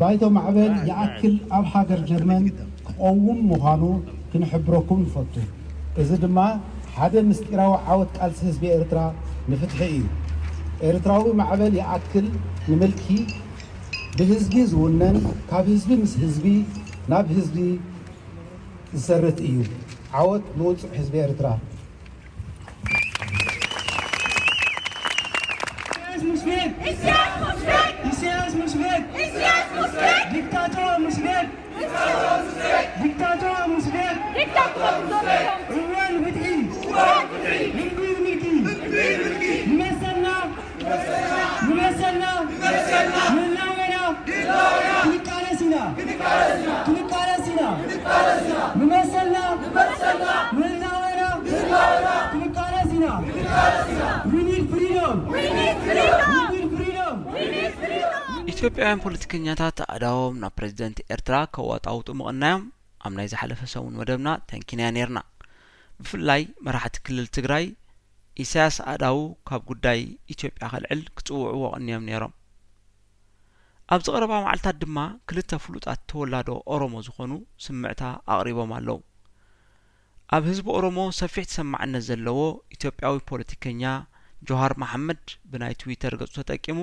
ባይቶ ማዕበል ይኣክል ኣብ ሃገር ጀርመን ክቐውም ምዃኑ ክንሕብረኩም ንፈቱ። እዚ ድማ ሓደ ምስጢራዊ ዓወት ቃልሲ ህዝቢ ኤርትራ ንፍትሒ እዩ። ኤርትራዊ ማዕበል ይኣክል ንምልኪ ብህዝቢ ዝውነን ካብ ህዝቢ ምስ ህዝቢ ናብ ህዝቢ ዝሰርት እዩ። ዓወት ንውጹዕ ህዝቢ ኤርትራ። ኢሳያስ ሙስሊም! ኢሳያስ ሙስሊም! ኢሳያስ ሙስሊም! ኢሳያስ ሙስሊም! ዲክታቶር ሙስሊም! ዲክታቶር ሙስሊም! ዲክታቶር ሙስሊም! እዋን ፍትሒ! እዋን ፍትሒ! ህዝቢ ምልኪ! ህዝቢ ምልኪ! ንመሰልና! ንመሰልና! ንመሰልና! ንህላዌና! ንህላዌና! ክንቃለስ ኢና! ክንቃለስ ኢና! ክንቃለስ ኢና! ንመሰልና! ንመሰልና! ንህላዌና! ንህላዌና! ክንቃለስ ኢና! ክንቃለስ ኢና! We need freedom! We need freedom! We need freedom! We need freedom! ኢትዮጵያውያን ፖለቲከኛታት ኣእዳዎም ናብ ፕረዚደንት ኤርትራ ከዋጣውጡ ምቕናዮም ኣብ ናይ ዝሓለፈ ሰሙን መደብና ተንኪናዮ ነይርና። ብፍላይ መራሕቲ ክልል ትግራይ ኢሳያስ ኣእዳዉ ካብ ጉዳይ ኢትዮጵያ ከልዕል ክጽውዕዎ ቀንዮም ነይሮም። ኣብዚ ቀረባ መዓልታት ድማ ክልተ ፍሉጣት ተወላዶ ኦሮሞ ዝኾኑ ስምዕታ ኣቕሪቦም ኣለዉ። ኣብ ህዝቢ ኦሮሞ ሰፊሕ ተሰማዕነት ዘለዎ ኢትዮጵያዊ ፖለቲከኛ ጆሃር መሓመድ ብናይ ትዊተር ገጹ ተጠቂሙ፣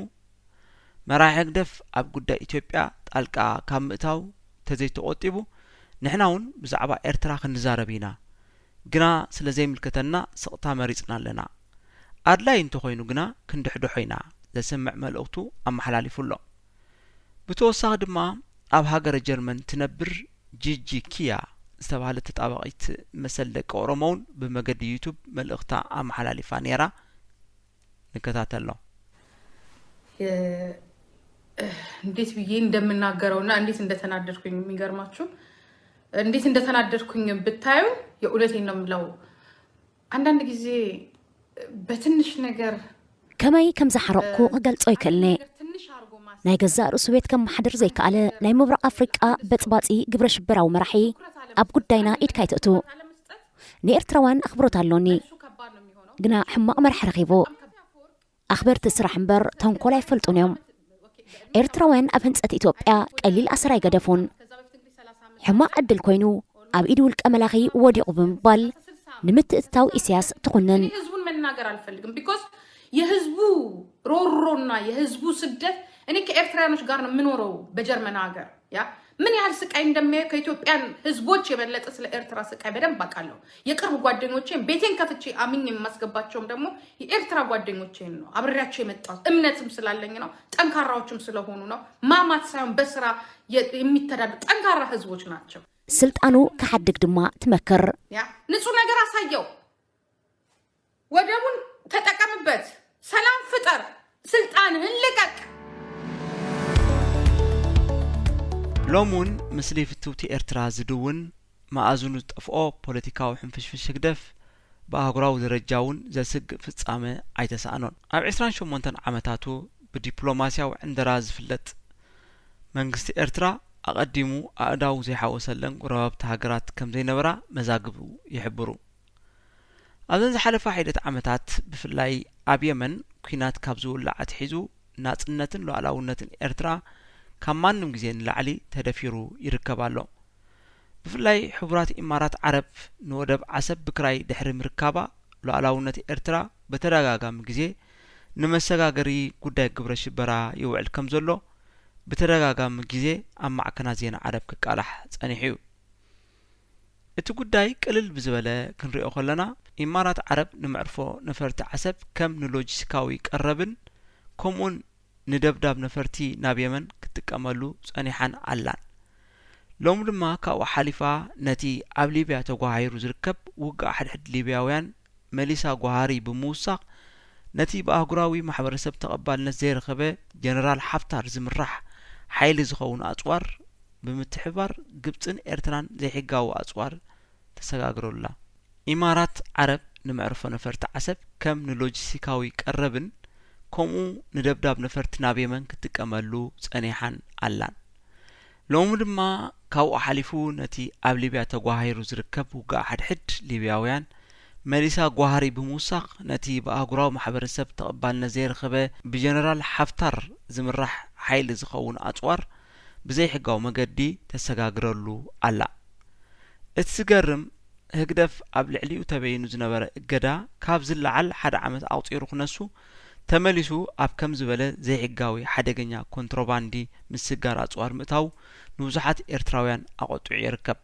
መራሒ ህግደፍ ኣብ ጉዳይ ኢትዮጵያ ጣልቃ ካብ ምእታው ተዘይተቖጢቡ፣ ንሕና እውን ብዛዕባ ኤርትራ ክንዛረብ ኢና። ግና ስለ ዘይምልከተና ስቕታ መሪጽና ኣለና። ኣድላይ እንተኾይኑ ግና ክንድሕድሖ ኢና። ዘስምዕ መልእኽቱ ኣመሓላሊፉ ኣሎ። ብተወሳኺ ድማ ኣብ ሃገረ ጀርመን ትነብር ጂጂ ኪያ ዝተባህለት ተጣባቒት መሰል ደቂ ኦሮሞ እውን ብመገዲ ዩቱብ መልእኽታ ኣመሓላሊፋ ነይራ። ንከታተሎ። እንዴት ብዬ እንደምናገረውና እንዴት እንደተናደድኩኝ የሚገርማችሁ እንዴት እንደተናደድኩኝ ብታዩ የእውነቴን ነው የምለው። አንዳንድ ጊዜ በትንሽ ነገር ከመይ ከም ዝሓረቕኩ ክገልጾ ይክእልኒ። ናይ ገዛእ ርእሱ ቤት ከመሓድር ዘይከኣለ ናይ ምብራቕ ኣፍሪቃ በጽባጺ ግብረ ሽበራዊ መራሒ ኣብ ጉዳይና ኢድካ ይትእቱ። ንኤርትራውያን ኣኽብሮት ኣሎኒ፣ ግና ሕማቕ መራሒ ረኺቡ። ኣኽበርቲ ስራሕ እምበር ተንኮል ኣይፈልጡን እዮም። ኤርትራውያን ኣብ ህንጸት ኢትዮጵያ ቀሊል ኣሰር ኣይገደፉን። ሕማቕ ዕድል ኮይኑ ኣብ ኢድ ውልቀ መላኺ ወዲቑ ብምባል ንምትእትታው ኢሳያስ ትኹንን። ህዝቡን መናገር አልፈልግም። ቢኮዝ የህዝቡ ሮሮና የህዝቡ ስደት እኔ ከኤርትራያኖች ጋር ነው የምኖረው በጀርመን ሀገር ያ ምን ያህል ስቃይ እንደሚያዩ ከኢትዮጵያን ህዝቦች የበለጠ ስለ ኤርትራ ስቃይ በደንብ አውቃለሁ። የቅርብ ጓደኞቼን ቤቴን ከፍቼ አምኝ የማስገባቸውም ደግሞ የኤርትራ ጓደኞቼን ነው አብሬያቸው የመጣሁት። እምነትም ስላለኝ ነው፣ ጠንካራዎችም ስለሆኑ ነው። ማማት ሳይሆን በስራ የሚተዳደሩ ጠንካራ ህዝቦች ናቸው። ስልጣኑ ክሓድግ ድማ ትመክር። ያ ንጹህ ነገር አሳየው፣ ወደቡን ተጠቀምበት፣ ሰላም ፍጠር፣ ስልጣንህን ልቀቅ። ሎም እውን ምስሊ ፍትውቲ ኤርትራ ዝድውን መኣዝኑ ዝጠፍኦ ፖለቲካዊ ሕንፍሽፍሽ ህግደፍ ብኣህጉራዊ ደረጃ እውን ዘስግእ ፍጻመ ኣይተሳእኖን። ኣብ ዕስራን ሸሞንተን ዓመታቱ ብዲፕሎማስያዊ ዕንደራ ዝፍለጥ መንግስቲ ኤርትራ ኣቐዲሙ ኣእዳው ዘይሓወሰለን ጎረባብቲ ሃገራት ከም ዘይነበራ መዛግቡ ይሕብሩ። ኣብዘን ዝሓለፋ ሒደት ዓመታት ብፍላይ ኣብ የመን ኲናት ካብ ዝውላዕ ኣትሒዙ ናጽነትን ሉዓላውነትን ኤርትራ ካብ ማንም ግዜ ንላዕሊ ተደፊሩ ይርከብ ኣሎ። ብፍላይ ሕቡራት ኢማራት ዓረብ ንወደብ ዓሰብ ብክራይ ድሕሪ ምርካባ ሉዓላውነት ኤርትራ ብተደጋጋሚ ግዜ ንመሰጋገሪ ጉዳይ ግብረ ሽበራ ይውዕል ከም ዘሎ ብተደጋጋሚ ግዜ ኣብ ማዕከናት ዜና ዓረብ ክቃላሕ ጸኒሑ እዩ። እቲ ጉዳይ ቅልል ብዝበለ ክንሪኦ ከለና ኢማራት ዓረብ ንመዕርፎ ነፈርቲ ዓሰብ ከም ንሎጂስቲካዊ ቀረብን ከምኡውን ንደብዳብ ነፈርቲ ናብ የመን ክትጥቀመሉ ጸኒሓን ኣላን። ሎሚ ድማ ካብኡ ሓሊፋ ነቲ ኣብ ሊብያ ተጓሃሂሩ ዝርከብ ውግእ ሓድሕድ ሊብያውያን መሊሳ ጓሃሪ ብምውሳኽ ነቲ ብኣህጉራዊ ማሕበረሰብ ተቐባልነት ዘይረኸበ ጀነራል ሓፍታር ዝምራሕ ሓይሊ ዝኸውን ኣጽዋር ብምትሕብባር ግብጽን ኤርትራን ዘይሕጋዊ ኣጽዋር ተሰጋግረሉላ። ኢማራት ዓረብ ንመዕርፎ ነፈርቲ ዓሰብ ከም ንሎጂስቲካዊ ቀረብን ከምኡ ንደብዳብ ነፈርቲ ናብ የመን ክትጥቀመሉ ጸኒሓን ኣላን። ሎሚ ድማ ካብኡ ሓሊፉ ነቲ ኣብ ሊብያ ተጓሃሂሩ ዝርከብ ውግእ ሓድሕድ ሊብያውያን መሊሳ ጓሃሪ ብምውሳኽ ነቲ ብኣህጉራዊ ማሕበረሰብ ተቐባልነት ዘይረኸበ ብጀነራል ሓፍታር ዝምራሕ ሓይሊ ዝኸውን ኣጽዋር ብዘይሕጋዊ መገዲ ተሰጋግረሉ ኣላ። እቲ ዝገርም ህግደፍ ኣብ ልዕሊኡ ተበይኑ ዝነበረ እገዳ ካብ ዝለዓል ሓደ ዓመት ኣቑጺሩ ክነሱ ተመሊሱ ኣብ ከም ዝበለ ዘይሕጋዊ ሓደገኛ ኮንትሮባንዲ ምስጋር ኣጽዋር ምእታው ንብዙሓት ኤርትራውያን ኣቖጢዑ ይርከብ።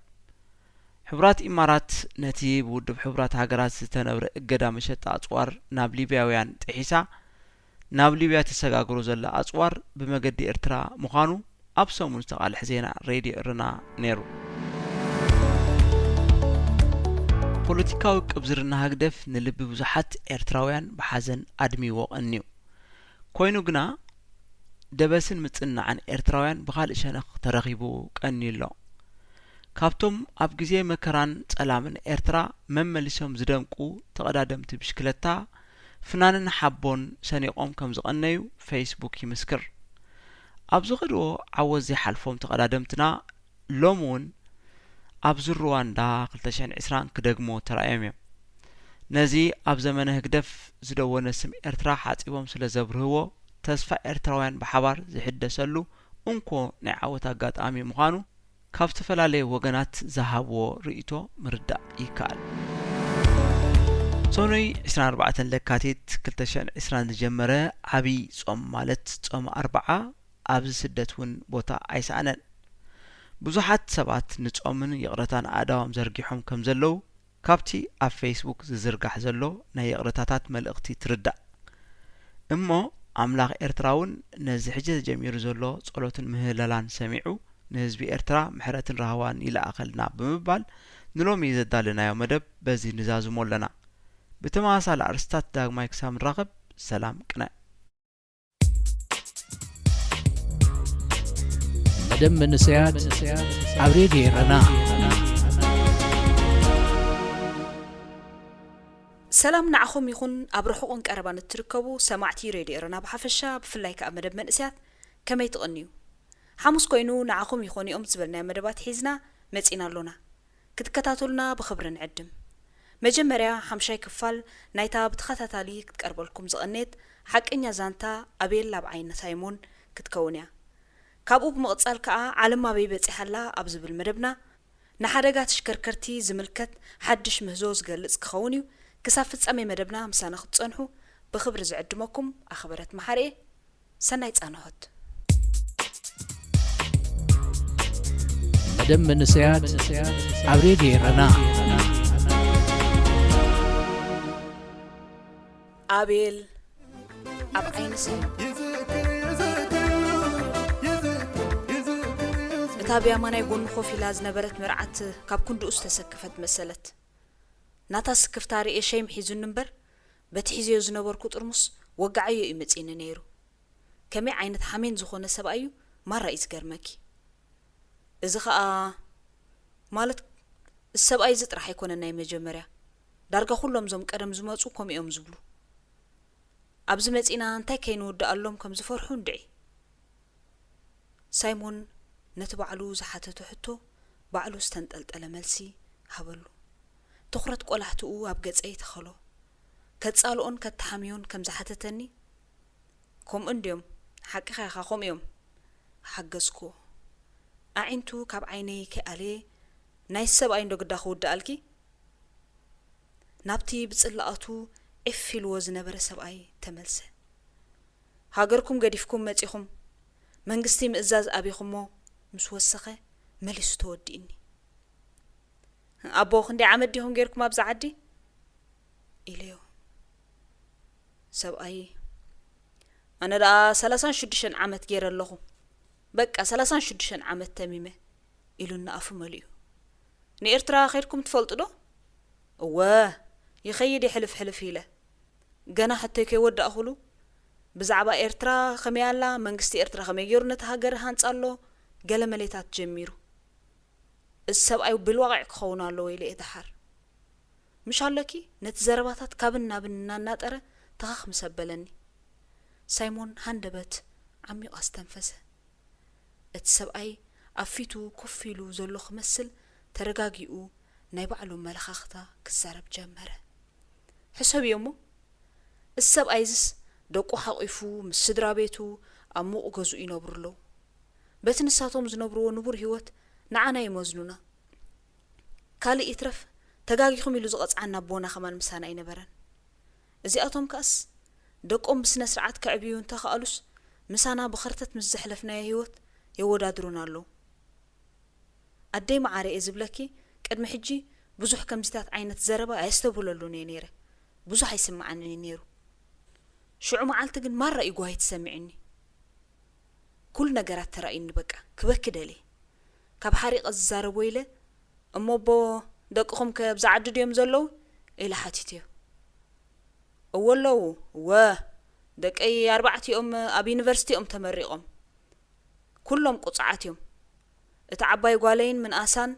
ሕቡራት ኢማራት ነቲ ብውድብ ሕቡራት ሃገራት ዝተነብረ እገዳ መሸጣ ኣጽዋር ናብ ሊብያውያን ጥሒሳ ናብ ሊብያ ተሰጋግሮ ዘላ ኣጽዋር ብመገዲ ኤርትራ ምዃኑ ኣብ ሰሙን ዝተቓልሐ ዜና ሬድዮ ኤረና ነይሩ። ፖለቲካዊ ቅብዝርና ህግደፍ ንልቢ ብዙሓት ኤርትራውያን ብሓዘን ኣድሚዎ ቀንዩ። ኮይኑ ግና ደበስን ምጽንናዕን ኤርትራውያን ብኻልእ ሸነኽ ተረኺቡ ቀንዩ ኣሎ። ካብቶም ኣብ ግዜ መከራን ጸላምን ኤርትራ መመሊሶም ዝደምቁ ተቐዳደምቲ ብሽክለታ ፍናንን ሓቦን ሰኒቖም ከም ዝቐነዩ ፌስቡክ ይምስክር። ኣብ ዝኸድዎ ዓወት ዘይሓልፎም ተቐዳደምትና ሎም እውን ኣብዚ ሩዋንዳ ክልተ ሽሕን ዕስራን ክደግሞ ተራእዮም እዮም። ነዚ ኣብ ዘመነ ህግደፍ ዝደወነ ስም ኤርትራ ሓጺቦም ስለ ዘብርህዎ ተስፋ ኤርትራውያን ብሓባር ዝሕደሰሉ እንኮ ናይ ዓወት ኣጋጣሚ ምዃኑ ካብ ዝተፈላለየ ወገናት ዝሃብዎ ርእይቶ ምርዳእ ይከኣል። ሰኑይ ዕስራን ኣርባዕተን ለካቲት ክልተ ሽሕን ዕስራን ዝጀመረ ዓብዪ ጾም ማለት ጾመ ኣርብዓ ኣብዚ ስደት እውን ቦታ ኣይሰኣነን። ብዙሓት ሰባት ንጾምን ይቕረታን ኣእዳዎም ዘርጊሖም ከም ዘለዉ ካብቲ ኣብ ፌስቡክ ዝዝርጋሕ ዘሎ ናይ ይቕረታታት መልእኽቲ ትርዳእ። እሞ ኣምላኽ ኤርትራ እውን ነዚ ሕጂ ተጀሚሩ ዘሎ ጸሎትን ምህለላን ሰሚዑ፣ ንህዝቢ ኤርትራ ምሕረትን ራህዋን ይልኣኸልና ብምባል፣ ንሎሚ ዘዳለናዮ መደብ በዚ ንዛዝሞ ኣለና። ብተመሳሳሊ ኣርእስታት ዳግማይ ክሳብ ንራኸብ፣ ሰላም ቅነ። መደብ መንእሰያት ኣብ ሬድዮ ኤረና። ሰላም ንዓኹም ይኹን፣ ኣብ ርሑቕን ቀረባን እትርከቡ ሰማዕቲ ሬድዮ ኤረና ብሓፈሻ፣ ብፍላይ ከኣ መደብ መንእሰያት፣ ከመይ ትቕንዩ? ሓሙስ ኮይኑ ንዓኹም ይኾኑ'ዮም ዝበልናዮ መደባት ሒዝና መጺና ኣሎና። ክትከታተሉና ብኽብሪ ንዕድም። መጀመርያ ሓምሻይ ክፋል ናይታ ብተኸታታሊ ክትቀርበልኩም ዝቐነየት ሓቀኛ ዛንታ ኣቤል ኣብ ዓይኒ ሳይሞን ክትከውን እያ። ካብኡ ብምቕጻል ከኣ ዓለም ኣበይ በጺሓ ኣላ ኣብ ዝብል መደብና ንሓደጋ ተሽከርከርቲ ዝምልከት ሓድሽ ምህዞ ዝገልጽ ክኸውን እዩ። ክሳብ ፍጻሜ መደብና ምሳና ክትጸንሑ ብኽብሪ ዝዕድመኩም ኣኽበረት መሓርኤ። ሰናይ ጻንሖት። መደብ መንእሰያት ኣብ ሬድዮ ኤረና። ኣቤል ኣብ ዓይኒ ሳይሞን። እታ ብያማናይ ጎኑ ኮፍ ኢላ ዝነበረት መርዓት ካብ ክንድኡ ዝተሰከፈት መሰለት። ናታ ስክፍታ ርእየ ሸይም ሒዙኒ እምበር፣ በቲ ሒዘዮ ዝነበርኩ ጥርሙስ ወጋዓዮ እዩ መጺእኒ ነይሩ። ከመይ ዓይነት ሓሜን ዝኾነ ሰብኣይ እዩ ማራ እዩ ዝገርመኪ። እዚ ኸኣ፣ ማለት፣ እዚ ሰብኣይ እዚ ጥራሕ ኣይኮነን ናይ መጀመርያ። ዳርጋ ኩሎም እዞም ቀደም ዝመጹ ከምኡ እዮም ዝብሉ። ኣብዚ መጺና እንታይ ከይንውድኣሎም ከም ዝፈርሑ እንድዒ። ሳይሞን ነቲ ባዕሉ ዝሓተቶ ሕቶ ባዕሉ ዝተንጠልጠለ መልሲ ሃበሉ። ትኹረት ቆላሕትኡ ኣብ ገጸይ ተኸሎ። ከጻልኦን ከተሓምዮን ከም ዝሓተተኒ፣ ከምኡ እንድዮም፣ ሓቅኻ ኢኻ፣ ከምኡ እዮም፣ ሓገዝክዎ። ኣዒንቱ ካብ ዓይነይ ከይኣለየ፣ ናይ ሰብኣይ እንዶ ግዳ ክውድኣልኪ? ናብቲ ብጽላኣቱ ዒፍ ኢልዎ ዝነበረ ሰብኣይ ተመልሰ። ሃገርኩም ገዲፍኩም መጺኹም፣ መንግስቲ ምእዛዝ ኣቢኹሞ ምስ ወሰኸ መሊሱ ተወዲእኒ። ኣቦ፣ ክንደይ ዓመት ዲኹም ጌርኩም ኣብዚ ዓዲ? ኢለዮ። ሰብኣይ፣ ኣነ ደኣ ሰላሳን ሽዱሽተን ዓመት ጌረ ኣለኹ። በቃ፣ ሰላሳን ሽዱሽተን ዓመት ተሚመ፣ ኢሉኒ ኣፉ መሊኡ። ንኤርትራ ኸይድኩም ትፈልጡ ዶ? እወ፣ ይኸይድ እየ ሕልፍ ሕልፍ ኢለ። ገና ሕቶይ ከይወዳእኹሉ፣ ብዛዕባ ኤርትራ ኸመይ ኣላ፣ መንግስቲ ኤርትራ ኸመይ ገይሩ ነታ ሃገር ይሃንጻ ኣሎ፣ ገለ መሌታት ጀሚሩ። እዚ ሰብኣይ ብልዋቒዕ ክኸውን ኣለዎ ኢለ እየ ደሓር። ምሽ ኣሎኪ፣ ነቲ ዘረባታት ካብን ናብን እናናጠረ ተኸኽ ምስ ኣበለኒ፣ ሳይሞን ሃንደበት ዓሚቑ ኣስተንፈሰ። እቲ ሰብኣይ ኣብ ፊቱ ኮፍ ኢሉ ዘሎ ክመስል ተረጋጊኡ ናይ ባዕሉ ኣመለኻኽታ ክዛረብ ጀመረ። ሕሰብዮ እሞ፣ እዚ ሰብኣይ እዚስ ደቁ ሓቒፉ ምስ ስድራ ቤቱ ኣብ ምቑ ገዝኡ ይነብሩ ኣለዉ። በቲ ንሳቶም ዝነብርዎ ንቡር ህይወት ንዓና ይመዝኑና። ካልእ ይትረፍ ተጋጊኹም ኢሉ ዝቐጽዓና ኣቦና ከማን ምሳና ኣይነበረን። እዚኣቶም ከኣስ ደቆም ብስነ ስርዓት ከዕብዩ እንተኸኣሉስ ምሳና ብኸርተት ምስ ዘሕለፍናዮ ህይወት የወዳድሩና ኣለዉ። ኣደይ መዓረ እየ ዝብለኪ፣ ቅድሚ ሕጂ ብዙሕ ከምዚታት ዓይነት ዘረባ ኣየስተብህለሉን እየ ነይረ። ብዙሕ ኣይስምዓንን እዩ ነይሩ። ሽዑ መዓልቲ ግን ማራ እዩ ጓሂ ተሰሚዑኒ። ኩሉ ነገራት ተራእዩኒ፣ በቃ ክበኪ ደልየ። ካብ ሓሪቐ ዝዛረብ ወይለ፣ እሞ ኣቦ ደቅኹም ከ ኣብዚ ዓዲ ድዮም ዘለዉ? ኢለ ሓቲተዮ። እወ ኣለዉ፣ እወ፣ ደቀይ ኣርባዕቲኦም ኣብ ዩኒቨርሲቲ እዮም ተመሪቖም። ኩሎም ቁጹዓት እዮም። እታ ዓባይ ጓለይን ምንኣሳን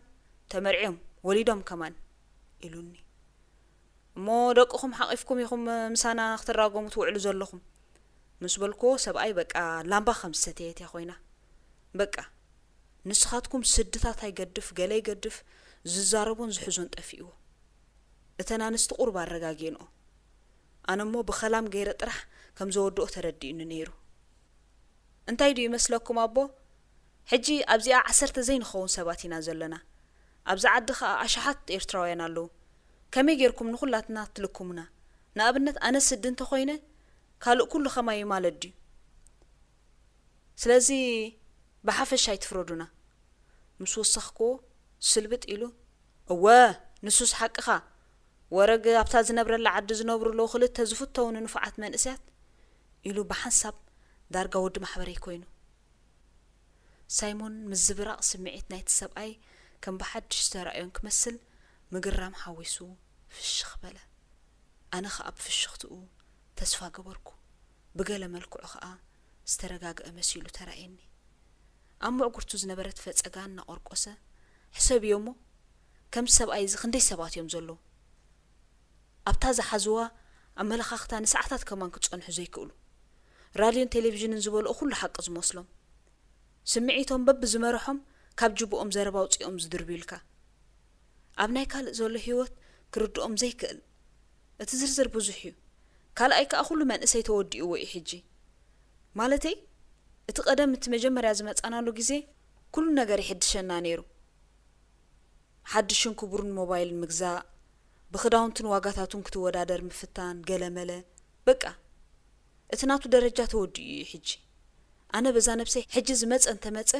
ተመርዕዮም፣ ወሊዶም ከማን፣ ኢሉኒ። እሞ ደቅኹም ሓቒፍኩም ኢኹም ምሳና ክትራጎሙ ትውዕሉ ዘለኹም? ምስ በልክዎ ሰብኣይ በቃ ላምባ ከም ዝሰተየት እያ ኮይና። በቃ ንስኻትኩም ስድታት ኣይገድፍ ገለ ይገድፍ ዝዛረቦን ዝሕዞን ጠፊእዎ። እተን ኣንስቲ ቁሩብ ኣረጋጊኤንኦ። ኣነ እሞ ብኸላም ገይረ ጥራሕ ከም ዘወድኦ ተረዲኡኒ ነይሩ። እንታይ ድዩ ይመስለኩም ኣቦ? ሕጂ ኣብዚኣ ዓሰርተ ዘይንኸውን ሰባት ኢና ዘለና። ኣብዚ ዓዲ ኸኣ ኣሽሓት ኤርትራውያን ኣለዉ። ከመይ ጌርኩም ንኹላትና ትልክሙና? ንኣብነት ኣነ ስዲ እንተኾይነ ካልእ ኩሉ ኸማይ እዩ ማለት ድዩ? ስለዚ ብሓፈሻ ኣይትፍረዱና። ምስ ወሰኽክዎ ስልብጥ ኢሉ፣ እወ ንሱስ ሓቅኻ፣ ወረግ ኣብታ ዝነብረላ ዓዲ ዝነብሩ ኣለዉ ክልተ ዝፍተዉ ንንፉዓት መንእሰያት፣ ኢሉ ብሓንሳብ ዳርጋ ወዲ ማሕበረይ ኮይኑ። ሳይሞን ምዝብራቕ ስምዒት ናይቲ ሰብኣይ ከም ብሓድሽ ዝተራእዮን ክመስል፣ ምግራም ሓዊሱ ፍሽኽ በለ። ኣነ ኸኣ ብፍሽኽትኡ ተስፋ ገበርኩ። ብገለ መልክዑ ኸኣ ዝተረጋግአ መሲሉ ተራእየኒ። ኣብ ምዕጉርቱ ዝነበረት ፈጸጋ እናቖርቆሰ፣ ሕሰብዮ እሞ፣ ከምዚ ሰብኣይ እዚ ክንደይ ሰባት እዮም ዘለዉ? ኣብታ ዝሓዝዋ ኣመለኻኽታ ንሰዓታት ከማን ክጸንሑ ዘይክእሉ። ራድዮን ቴሌቪዥንን ዝበልኦ ኩሉ ሓቂ ዝመስሎም። ስምዒቶም በብዝመርሖም ካብ ጅብኦም ዘረባ ኣውጺኦም ዝድርብዩልካ። ኣብ ናይ ካልእ ዘሎ ህይወት ክርድኦም ዘይክእል። እቲ ዝርዝር ብዙሕ እዩ። ካልኣይ ከኣ ኩሉ መንእሰይ ተወዲእዎ እዩ ሕጂ። ማለተይ፣ እቲ ቀደም እቲ መጀመርያ ዝመጻናሉ ግዜ ኩሉ ነገር ይሕድሸና ነይሩ። ሓድሽን ክቡርን ሞባይል ምግዛእ፣ ብኽዳውንትን ዋጋታቱን ክትወዳደር ምፍታን፣ ገለመለ። በቃ፣ እቲ ናቱ ደረጃ ተወዲኡ እዩ ሕጂ። ኣነ በዛ ነብሰይ ሕጂ ዝመጸ እንተመጸ፣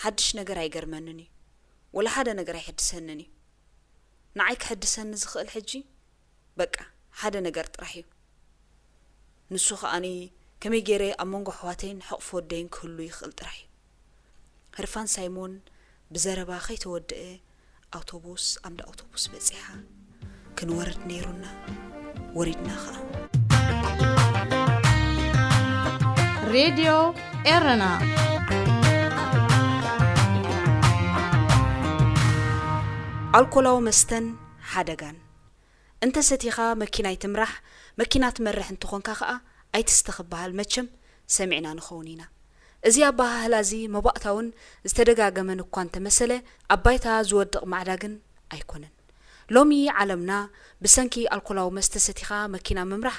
ሓድሽ ነገር ኣይገርመንን እዩ። ወላ ሓደ ነገር ኣይሕድሰንን እዩ። ንዓይ ክሕድሰኒ ዝኽእል ሕጂ፣ በቃ፣ ሓደ ነገር ጥራሕ እዩ። ንሱ ኸኣኒ ከመይ ገይረ ኣብ መንጎ ኣሕዋተይን ሕቕፊ ወደይን ክህሉ ይኽእል ጥራሕ እዩ። ህርፋን ሳይሞን ብዘረባ ከይተወደአ ኣውቶቡስ ዓምዲ ኣውቶቡስ በጺሓ። ክንወርድ ነይሩና። ወሪድና ኸኣ። ሬድዮ ኤረና። ኣልኮላዊ መስተን ሓደጋን። እንተ ሰቲኻ መኪና ኣይትምራሕ፣ መኪና ትመርሕ እንተኾንካ ኸኣ ኣይትስተ ክበሃል መቸም ሰሚዕና ንኸውን ኢና። እዚ ኣበሃህላ እዚ መባእታውን ዝተደጋገመን እኳ እንተመሰለ፣ ኣብ ባይታ ዝወድቕ ማዕዳ ግን ኣይኮነን። ሎሚ ዓለምና ብሰንኪ ኣልኮላዊ መስተ ሰቲኻ መኪና ምምራሕ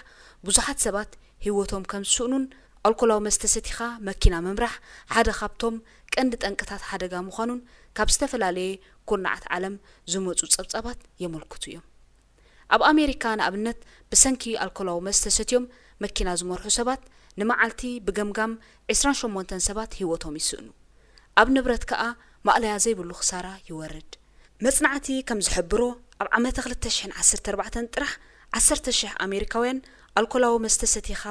ብዙሓት ሰባት ህይወቶም ከም ዝስእኑን ኣልኮላዊ መስተ ሰቲኻ መኪና ምምራሕ ሓደ ካብቶም ቀንዲ ጠንቅታት ሓደጋ ምዃኑን ካብ ዝተፈላለየ ኩርናዓት ዓለም ዝመጹ ጸብጻባት የመልክቱ እዮም። ኣብ ኣሜሪካ ንኣብነት ብሰንኪ ኣልኮላዊ መስተ ሰትዮም መኪና ዝመርሑ ሰባት ንመዓልቲ ብገምጋም ዕስራን ሸሞንተን ሰባት ህይወቶም ይስእኑ። ኣብ ንብረት ከኣ ማእለያ ዘይብሉ ክሳራ ይወርድ። መጽናዕቲ ከም ዝሕብሮ ኣብ ዓመተ ክልተ ሽሕን ዓሰርተ ኣርባዕተን ጥራሕ ዓሰርተ ሽሕ ኣሜሪካውያን ኣልኮላዊ መስተ ሰቲኻ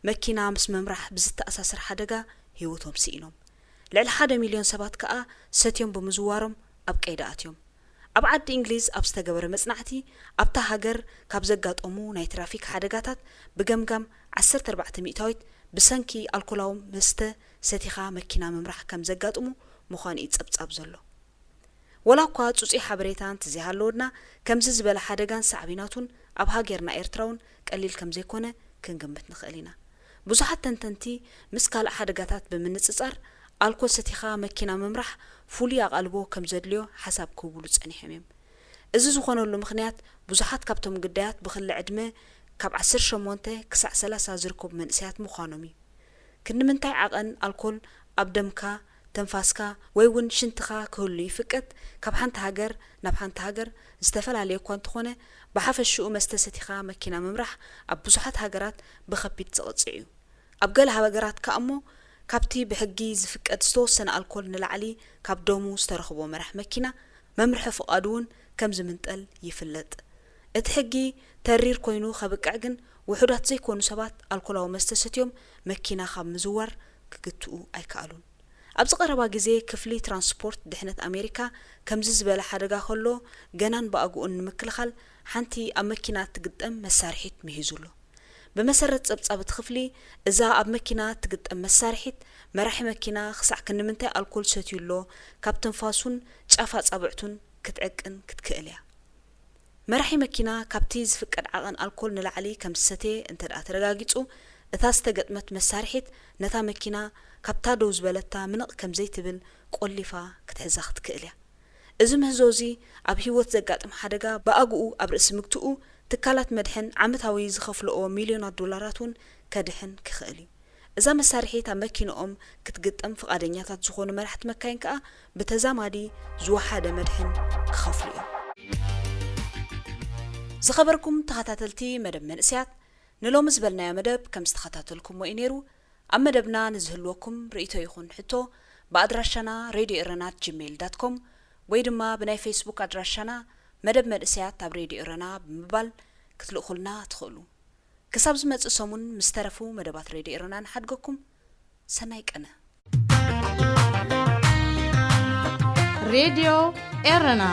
መኪና ምስ ምምራሕ ብዝተኣሳሰር ሓደጋ ህይወቶም ስኢኖም። ልዕሊ ሓደ ሚልዮን ሰባት ከኣ ሰትዮም ብምዝዋሮም ኣብ ቀይዲ ኣትዮም። ኣብ ዓዲ እንግሊዝ ኣብ ዝተገበረ መጽናዕቲ ኣብታ ሃገር ካብ ዘጋጠሙ ናይ ትራፊክ ሓደጋታት ብገምጋም ዓሰርተ ኣርባዕተ ሚእታዊት ብሰንኪ ኣልኮላዊ መስተ ሰቲኻ መኪና ምምራሕ ከም ዘጋጥሙ ምዃኑ እዩ ጸብጻብ ዘሎ። ወላ እኳ ጽጹይ ሓበሬታ እንተዘይሃለወና፣ ከምዚ ዝበለ ሓደጋን ሳዕቤናቱን ኣብ ሃገርና ኤርትራ እውን ቀሊል ከም ዘይኮነ ክንግምት ንኽእል ኢና። ብዙሓት ተንተንቲ ምስ ካልእ ሓደጋታት ብምንጽጻር ኣልኮል ሰቲኻ መኪና ምምራሕ ፍሉይ ኣቓልቦ ከም ዘድልዮ ሓሳብ ክህብሉ ጸኒሖም እዮም። እዚ ዝኾነሉ ምኽንያት ብዙሓት ካብቶም ግዳያት ብኽሊ ዕድመ ካብ ዓሰርተ ሸሞንተ ክሳዕ ሰላሳ ዝርከቡ መንእሰያት ምዃኖም እዩ። ክንዲ ምንታይ ዓቐን ኣልኮል ኣብ ደምካ፣ ተንፋስካ ወይ እውን ሽንትኻ ክህሉ ይፍቀድ? ካብ ሓንቲ ሃገር ናብ ሓንቲ ሃገር ዝተፈላለየ እኳ እንተኾነ፣ ብሓፈሽኡ መስተ ሰቲኻ መኪና ምምራሕ ኣብ ብዙሓት ሃገራት ብኸቢድ ዝቕጽዕ እዩ። ኣብ ገለ ሃገራት ከኣ እሞ ካብቲ ብሕጊ ዝፍቀድ ዝተወሰነ ኣልኮል ንላዕሊ ካብ ደሙ ዝተረኽቦ መራሕ መኪና መምርሒ ፍቓዱ እውን ከም ዝምንጠል ይፍለጥ። እቲ ሕጊ ተሪር ኮይኑ ከብቅዕ ግን ውሑዳት ዘይኮኑ ሰባት ኣልኮላዊ መስተ ሰትዮም መኪና ካብ ምዝዋር ክግትኡ ኣይከኣሉን። ኣብዚ ቀረባ ግዜ ክፍሊ ትራንስፖርት ድሕነት ኣሜሪካ ከምዚ ዝበለ ሓደጋ ከሎ ገናን ብኣግኡን ንምክልኻል ሓንቲ ኣብ መኪና እትግጠም መሳርሒት ምሂዙ ኣሎ። ብመሰረት ጸብጻብ እቲ ክፍሊ፣ እዛ ኣብ መኪና እትግጠም መሳርሒት መራሒ መኪና ክሳዕ ክንዲ ምንታይ ኣልኮል ሰትዩ ኣሎ ካብ ትንፋሱን ጫፍ ኣጻብዕቱን ክትዕቅን ክትክእል እያ። መራሒ መኪና ካብቲ ዝፍቀድ ዓቐን ኣልኮል ንላዕሊ ከም ዝሰተየ እንተደኣ ተረጋጊጹ፣ እታ ዝተገጥመት መሳርሒት ነታ መኪና ካብታ ደው ዝበለታ ምንቕ ከም ዘይትብል ቆሊፋ ክትሕዛ ክትክእል እያ። እዚ ምህዞ እዚ ኣብ ህይወት ዘጋጥም ሓደጋ ብኣግኡ ኣብ ርእሲ ምግትኡ፣ ትካላት መድሕን ዓመታዊ ዝኸፍልኦ ሚልዮናት ዶላራት እውን ከድሕን ክኽእል እዩ። እዛ መሳርሒት ኣብ መኪንኦም ክትግጠም ፍቓደኛታት ዝኾኑ መራሕቲ መካይን ከኣ ብተዛማዲ ዝወሓደ መድሕን ክኸፍሉ እዮም። ዝኸበርኩም ተኸታተልቲ መደብ መንእሰያት፣ ንሎሚ ዝበልናዮ መደብ ከም ዝተኸታተልኩምዎ እዩ ነይሩ። ኣብ መደብና ንዝህልወኩም ርእይቶ ይኹን ሕቶ ብኣድራሻና ሬድዮ ኤረና ኣት ጂሜይል ዳት ኮም ወይ ድማ ብናይ ፌስቡክ ኣድራሻና መደብ መንእሰያት ኣብ ሬድዮ ኤረና ብምባል ክትልእኹልና ትኽእሉ። ክሳብ ዝመጽእ ሰሙን ምስ ተረፉ መደባት ሬድዮ ኤረና ንሓድገኩም። ሰናይ ቀነ። ሬድዮ ኤረና